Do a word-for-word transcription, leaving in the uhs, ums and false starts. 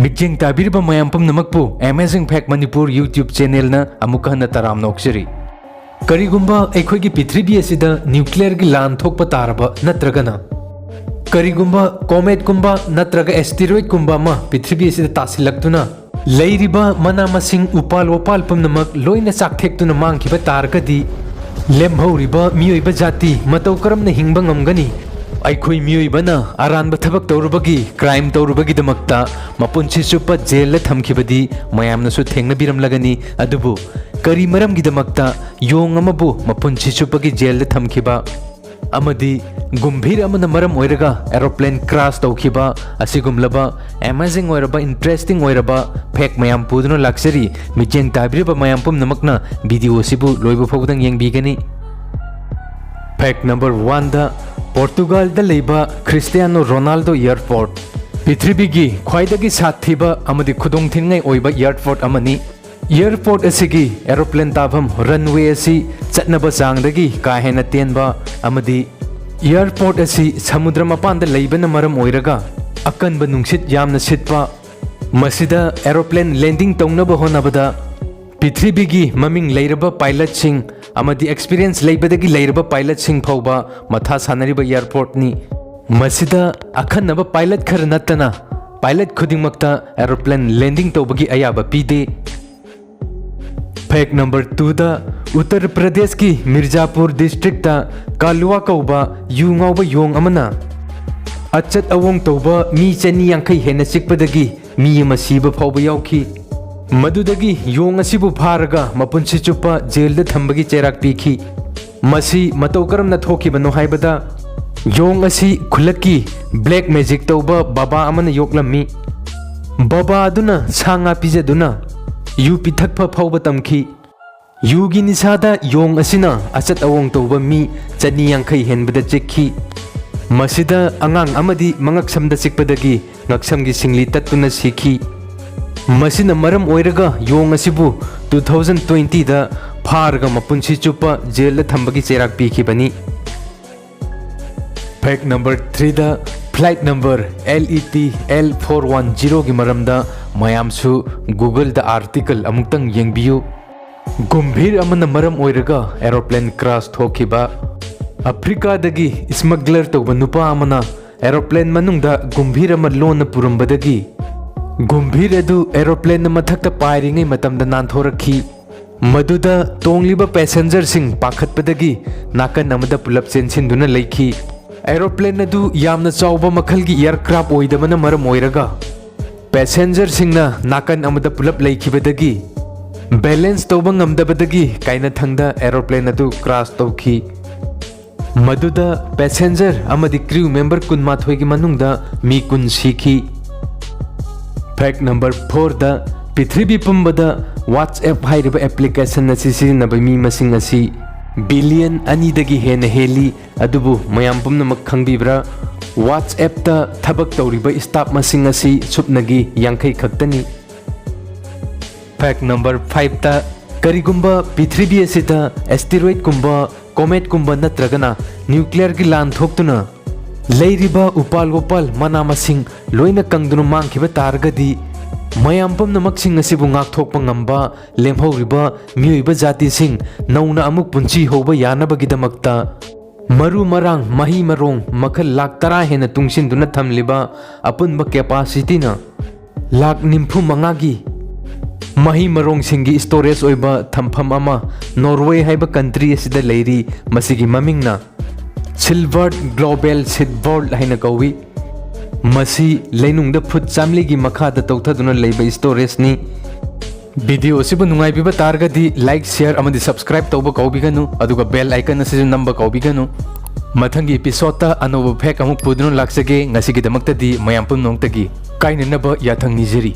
ꯃꯤꯠꯌꯦꯡ ꯇꯥꯕꯤꯔꯤꯕ ꯃꯌꯥꯝ ꯄꯨꯝꯅꯃꯛꯄꯨ Amazing Fact Manipur YouTube channelꯅ ꯑꯃꯨꯛꯀ ꯍꯟꯅ ꯇꯔꯥꯝꯅ ꯑꯣꯛꯆꯔꯤ꯫ ꯀꯔꯤꯒꯨꯝꯕ ꯑꯩꯈꯣꯏꯒꯤ ꯄ꯭ꯔꯤꯊꯤꯕꯤ ꯑꯁꯤꯗ nuclearꯒꯤ ꯂꯥꯟ ꯊꯣꯛꯄ ꯇꯥꯔꯕ ꯅꯠꯇ꯭ꯔꯒꯅ ꯀꯔꯤꯒꯨꯝꯕ cometꯀꯨꯝꯕ ꯅꯠꯇ꯭ꯔꯒ asteroidꯀꯨꯝꯕ ꯑꯃ ꯄ꯭ꯔꯤꯊꯤꯕꯤ ꯑꯁꯤꯗ ꯇꯥꯁꯤꯜꯂꯛꯇꯨꯅ ꯂꯩꯔꯤꯕ ꯃꯅꯥ ꯃꯁꯤꯡ, ꯎꯄꯥꯜ ꯋꯥꯄꯥꯜ ꯄꯨꯝꯅꯃꯛ ꯂꯣꯏꯅ ꯆꯥꯛꯊꯦꯛꯇꯨꯅ ꯃꯥꯡꯈꯤꯕ ꯇꯥꯔꯒꯗꯤ ꯂꯦꯝꯍꯧꯔꯤꯕ ꯃꯤꯑꯣꯏꯕ ꯖꯥꯇꯤ ꯃꯇꯧ ꯀꯔꯝꯅ ꯍꯤꯡꯕ ꯉꯝꯒꯅꯤ? ꯑꯩꯈꯣꯏ ꯃꯤꯑꯣꯏꯕꯅ ꯑꯔꯥꯟꯕ ꯊꯕꯛ ꯇꯧꯔꯨꯕꯒꯤ, crime ꯇꯧꯔꯨꯕꯒꯤꯗꯃꯛꯇ ꯃꯄꯨꯟꯁꯤ ꯆꯨꯞꯄ ꯖꯦꯜꯗ ꯊꯝꯈꯤꯕꯗꯤ ꯃꯌꯥꯝꯅꯁꯨ ꯊꯦꯡꯅꯕꯤꯔꯝꯂꯒꯅꯤ꯫ ꯑꯗꯨꯕꯨ ꯀꯔꯤ ꯃꯔꯝꯒꯤꯗꯃꯛꯇ ꯌꯣꯡ ꯑꯃꯕꯨ ꯃꯄꯨꯟꯁꯤ ꯆꯨꯞꯄꯒꯤ ꯖꯦꯜꯗ ꯊꯝꯈꯤꯕ ꯑꯃꯗꯤ ꯒꯨꯝꯚꯤꯔ ꯑꯃꯅ ꯃꯔꯝ ꯑꯣꯏꯔꯒ aeroplane crash ꯇꯧꯈꯤꯕ ꯑꯁꯤꯒꯨꯝꯂꯕ amazing ꯑꯣꯏꯔꯕ, interesting ꯑꯣꯏꯔꯕ fact ꯃꯌꯥꯝ ꯄꯨꯗꯨꯅ ꯂꯥꯛꯆꯔꯤ꯫ ꯃꯤꯠꯌꯦꯡ ꯇꯥꯕꯤꯔꯤꯕ ꯃꯌꯥꯝ ꯄꯨꯝꯅꯃꯛꯅ video ꯑꯁꯤꯕꯨ ꯂꯣꯏꯕ ꯐꯥꯎꯕꯗꯪ ꯌꯦꯡꯕꯤꯒꯅꯤ꯫ Fact number oneꯗ, ꯄꯣꯔꯇꯨꯒꯥꯜꯗ ꯂꯩꯕ ꯈ꯭ꯔꯤꯁꯇꯤꯌꯥꯅꯣ ꯔꯣꯅꯥꯜꯗꯣ airport꯫ ꯄ꯭ꯔꯤꯊꯤꯕꯤꯒꯤ ꯈ꯭ꯋꯥꯏꯗꯒꯤ ꯁꯥꯊꯤꯕ ꯑꯃꯗꯤ ꯈꯨꯗꯣꯡꯊꯤꯅꯤꯡꯉꯥꯏ ꯑꯣꯏꯕ airport ꯑꯃꯅꯤ꯫ Airport ꯑꯁꯤꯒꯤ aeroplane ꯇꯥꯐꯝ runway ꯑꯁꯤ ꯆꯠꯅꯕ ꯆꯥꯡꯗꯒꯤ ꯀꯥ ꯍꯦꯟꯅ ꯇꯦꯟꯕ ꯑꯃꯗꯤ airport ꯑꯁꯤ ꯁꯃꯨꯗ꯭ꯔ ꯃꯄꯥꯟꯗ ꯂꯩꯕꯅ ꯃꯔꯝ ꯑꯣꯏꯔꯒ ꯑꯀꯟꯕ ꯅꯨꯡꯁꯤꯠ ꯌꯥꯝꯅ ꯁꯤꯠꯄ, ꯃꯁꯤꯗ aeroplane landing ꯇꯧꯅꯕ ꯍꯣꯠꯅꯕꯗ ꯄ꯭ꯔꯤꯊꯤꯕꯤꯒꯤ ꯃꯃꯤꯡ ꯂꯩꯔꯕ pilotꯁꯤꯡ ꯑꯃꯗꯤ experience ꯂꯩꯕꯗꯒꯤ ꯂꯩꯔꯕ pilotꯁꯤꯡ ꯐꯥꯎꯕ ꯃꯊꯥ ꯁꯥꯟꯅꯔꯤꯕ airportꯅꯤ꯫ ꯃꯁꯤꯗ ꯑꯈꯟꯅꯕ pilot ꯈꯔ ꯅꯠꯇꯅ pilot ꯈꯨꯗꯤꯡꯃꯛꯇ aeroplane landing ꯇꯧꯕꯒꯤ ꯑꯌꯥꯕ ꯄꯤꯗꯦ꯫ Fact number twoꯗ, ꯎꯠꯇꯔ ꯄ꯭ꯔꯗꯦꯁꯀꯤ ꯃꯤꯔꯖꯥꯄꯨꯔ districtꯇ ꯀꯥꯂꯨꯋꯥ ꯀꯧꯕ ꯌꯨ ꯉꯥꯎꯕ ꯌꯣꯡ ꯑꯃꯅ ꯑꯆꯠ ꯑꯋꯣꯡ ꯇꯧꯕ ꯃꯤ ꯆꯅꯤ ꯌꯥꯡꯈꯩ ꯍꯦꯟꯅ ꯆꯤꯛꯄꯗꯒꯤ ꯃꯤ ꯑꯃ ꯁꯤꯕ ꯐꯥꯎꯕ ꯌꯥꯎꯈꯤ꯫ ꯃꯗꯨꯗꯒꯤ ꯌꯣꯡ ꯑꯁꯤꯕꯨ ꯐꯥꯔꯒ ꯃꯄꯨꯟꯁꯤ ꯆꯨꯞꯄ ꯖꯦꯜꯗ ꯊꯝꯕꯒꯤ ꯆꯩꯔꯥꯛ ꯄꯤꯈꯤ꯫ ꯃꯁꯤ ꯃꯇꯧ ꯀꯔꯝꯅ ꯊꯣꯛꯈꯤꯕꯅꯣ ꯍꯥꯏꯕꯗ, ꯌꯣꯡ ꯑꯁꯤ ꯈꯨꯜꯂꯛꯀꯤ black magic ꯇꯧꯕ ꯕꯕꯥ ꯑꯃꯅ ꯌꯣꯛꯂꯝꯃꯤ꯫ ꯕꯕꯥ ꯑꯗꯨꯅ ꯁꯥ ꯉꯥ ꯄꯤꯖꯗꯨꯅ ꯌꯨ ꯄꯤꯊꯛꯄ ꯐꯥꯎꯕ ꯇꯝꯈꯤ꯫ ꯌꯨꯒꯤ ꯅꯤꯁꯥꯗ ꯌꯣꯡ ꯑꯁꯤꯅ ꯑꯆꯠ ꯑꯋꯣꯡ ꯇꯧꯕ ꯃꯤ ꯆꯅꯤ ꯌꯥꯡꯈꯩ ꯍꯦꯟꯕꯗ ꯆꯤꯛꯈꯤ꯫ ꯃꯁꯤꯗ ꯑꯉꯥꯡ ꯑꯃꯗꯤ ꯃꯉꯛꯁꯝꯗ ꯆꯤꯛꯄꯗꯒꯤ ꯉꯛꯁꯝꯒꯤ ꯁꯤꯡꯂꯤ ꯇꯠꯇꯨꯅ ꯁꯤꯈꯤ꯫ ꯃꯁꯤꯅ ꯃꯔꯝ ꯑꯣꯏꯔꯒ ꯌꯣꯡ ꯑꯁꯤꯕꯨ two thousand twentyꯗ ꯐꯥꯔꯒ ꯃꯄꯨꯟꯁꯤ ꯆꯨꯞꯄ ꯖꯦꯜꯗ ꯊꯝꯕꯒꯤ ꯆꯩꯔꯥꯛ ꯄꯤꯈꯤꯕꯅꯤ꯫ Fact number threeꯗ, Flight number L E T L four one zero ꯒꯤ ꯃꯔꯝꯗ ꯃꯌꯥꯝꯁꯨ Google ꯗ article ꯑꯃꯨꯛꯇꯪ ꯌꯦꯡꯕꯤꯌꯨ꯫ ꯒꯨꯝꯚꯤꯔ ꯑꯃꯅ ꯃꯔꯝ ꯑꯣꯏꯔꯒ aeroplane crash ꯊꯣꯛꯈꯤꯕ꯫ ꯑꯐ꯭ꯔꯤꯀꯥꯗꯒꯤ smuggler ꯇꯧꯕ ꯅꯨꯄꯥ ꯑꯃꯅ aeroplane ꯃꯅꯨꯡꯗ ꯒꯨꯝꯚꯤꯔ ꯑꯃ ꯂꯣꯟꯅ ꯄꯨꯔꯝꯕꯗꯒꯤ ꯒꯨꯝꯚꯤꯔ ꯑꯗꯨ aeroplane ꯅ ꯃꯊꯛꯇ ꯄꯥꯏꯔꯤꯉꯩ ꯃꯇꯝꯗ ꯅꯥꯟꯊꯣꯔꯛꯈꯤ꯫ ꯃꯗꯨꯗ ꯇꯣꯡꯂꯤꯕ passenger ꯁꯤꯡ ꯄꯥꯈꯠꯄꯗꯒꯤ ꯅꯥꯀꯟ ꯑꯃꯗ ꯄꯨꯂꯞ ꯆꯦꯟꯁꯤꯟꯗꯨꯅ ꯂꯩꯈꯤ꯫ Aeroplane ꯑꯗꯨ ꯌꯥꯝꯅ ꯆꯥꯎꯕ ꯃꯈꯜꯒꯤ aircraft ꯑꯣꯏꯗꯕꯅ ꯃꯔꯝ ꯑꯣꯏꯔꯒ passenger ꯁꯤꯡꯅ ꯅꯥꯀꯟ ꯑꯃꯗ ꯄꯨꯂꯞ ꯂꯩꯈꯤꯕꯗꯒꯤ balance ꯇꯧꯕ ꯉꯝꯗꯕꯗꯒꯤ ꯀꯥꯏꯅꯊꯪꯗ aeroplane ꯑꯗꯨ crash ꯇꯧꯈꯤ꯫ ꯃꯗꯨꯗ passenger ꯑꯃꯗꯤ crew member ꯀꯨꯟꯃꯥꯊꯣꯏꯒꯤ ꯃꯅꯨꯡꯗ ꯃꯤ ꯀꯨꯟ ꯁꯤꯈꯤ꯫ Fact number four ꯗ ꯄ꯭ꯔꯤꯊꯤꯕꯤ ꯄꯨꯝꯕꯗ WhatsApp ꯍꯥꯏꯔꯤꯕ application ꯑꯁꯤ ꯁꯤꯖꯤꯟꯅꯕ ꯃꯤ ꯃꯁꯤꯡ ꯑꯁꯤ billion ꯑꯅꯤꯗꯒꯤ ꯍꯦꯟꯅ ꯍꯦꯜꯂꯤ꯫ ꯑꯗꯨꯕꯨ ꯃꯌꯥꯝ ꯄꯨꯝꯅꯃꯛ ꯈꯪꯕꯤꯕ꯭ꯔꯥ? WhatsApp ꯇ ꯊꯕꯛ ꯇꯧꯔꯤꯕ staff ꯃꯁꯤꯡ ꯑꯁꯤ ꯁꯨꯞꯅꯒꯤ ꯌꯥꯡꯈꯩ ꯈꯛꯇꯅꯤ꯫ Fact number five ꯇ ꯀꯔꯤꯒꯨꯝꯕ ꯄ꯭ꯔꯤꯊꯤꯕꯤ ꯑꯁꯤꯗ asteroid ꯀꯨꯝꯕ, comet ꯀꯨꯝꯕ ꯅꯠꯇ꯭ꯔꯒꯅ nuclear ꯒꯤ ꯂꯥꯟ ꯊꯣꯛꯇꯨꯅ ꯂꯩꯔꯤꯕ ꯎꯄꯥꯜ ꯋꯥꯄꯥꯜ ꯃꯅꯥ ꯃꯁꯤꯡ ꯂꯣꯏꯅ ꯀꯪꯗꯨꯅ ꯃꯥꯡꯈꯤꯕ ꯇꯥꯔꯒꯗꯤ ꯃꯌꯥꯝ ꯄꯨꯝꯅꯃꯛꯁꯤꯡ ꯑꯁꯤꯕꯨ ꯉꯥꯛꯊꯣꯛꯄ ꯉꯝꯕ ꯂꯦꯝꯍꯧꯔꯤꯕ ꯃꯤꯑꯣꯏꯕ ꯖꯥꯇꯤꯁꯤꯡ ꯅꯧꯅ ꯑꯃꯨꯛ ꯄꯨꯟꯁꯤ ꯍꯧꯕ ꯌꯥꯅꯕꯒꯤꯗꯃꯛꯇ ꯃꯔꯨ ꯃꯔꯥꯡ, ꯃꯍꯩ ꯃꯔꯣꯡ ꯃꯈꯜ ꯂꯥꯈ ꯇꯔꯥ ꯍꯦꯟꯅ ꯇꯨꯡꯁꯤꯟꯗꯨꯅ ꯊꯝꯂꯤꯕ ꯑꯄꯨꯟꯕ capacity ꯅ ꯂꯥꯈ ꯅꯤꯐꯨ ꯃꯉꯥꯒꯤ ꯃꯍꯩ ꯃꯔꯣꯡꯁꯤꯡꯒꯤ storage ꯑꯣꯏꯕ ꯊꯝꯐꯝ ꯑꯃ Norway ꯍꯥꯏꯕ country ꯑꯁꯤꯗ ꯂꯩꯔꯤ꯫ ꯃꯁꯤꯒꯤ ꯃꯃꯤꯡꯅ Svalbard Global Seed Vault ꯍꯥꯏꯅ ꯀꯧꯏ꯫ ꯃꯁꯤ ꯂꯩꯅꯨꯡꯗ ꯐꯨꯠ ꯆꯥꯝꯃꯔꯤꯒꯤ ꯃꯈꯥꯗ ꯇꯧꯊꯗꯨꯅ ꯂꯩꯕ storage ꯅꯤ꯫ Video ꯑꯁꯤꯕꯨ ꯅꯨꯡꯉꯥꯏꯕꯤꯕ ꯇꯥꯔꯒꯗꯤ like, share ꯑꯃꯗꯤ subscribe ꯇꯧꯕ ꯀꯥꯎꯕꯤꯒꯅꯨ, ꯑꯗꯨꯒ bell icon ꯑꯁꯤꯁꯨ ꯅꯝꯕ ꯀꯥꯎꯕꯤꯒꯅꯨ꯫ ꯃꯊꯪꯒꯤ episode ꯇ ꯑꯅꯧꯕ fact ꯑꯃꯨꯛ ꯄꯨꯗꯨꯅ ꯂꯥꯛꯆꯒꯦ꯫ ꯉꯁꯤꯒꯤꯗꯃꯛꯇꯗꯤ ꯃꯌꯥꯝ ꯄꯨꯝꯅꯃꯛꯇꯒꯤ ꯀꯥꯏꯅꯅꯕ ꯌꯥꯊꯪ ꯅꯤꯖꯔꯤ꯫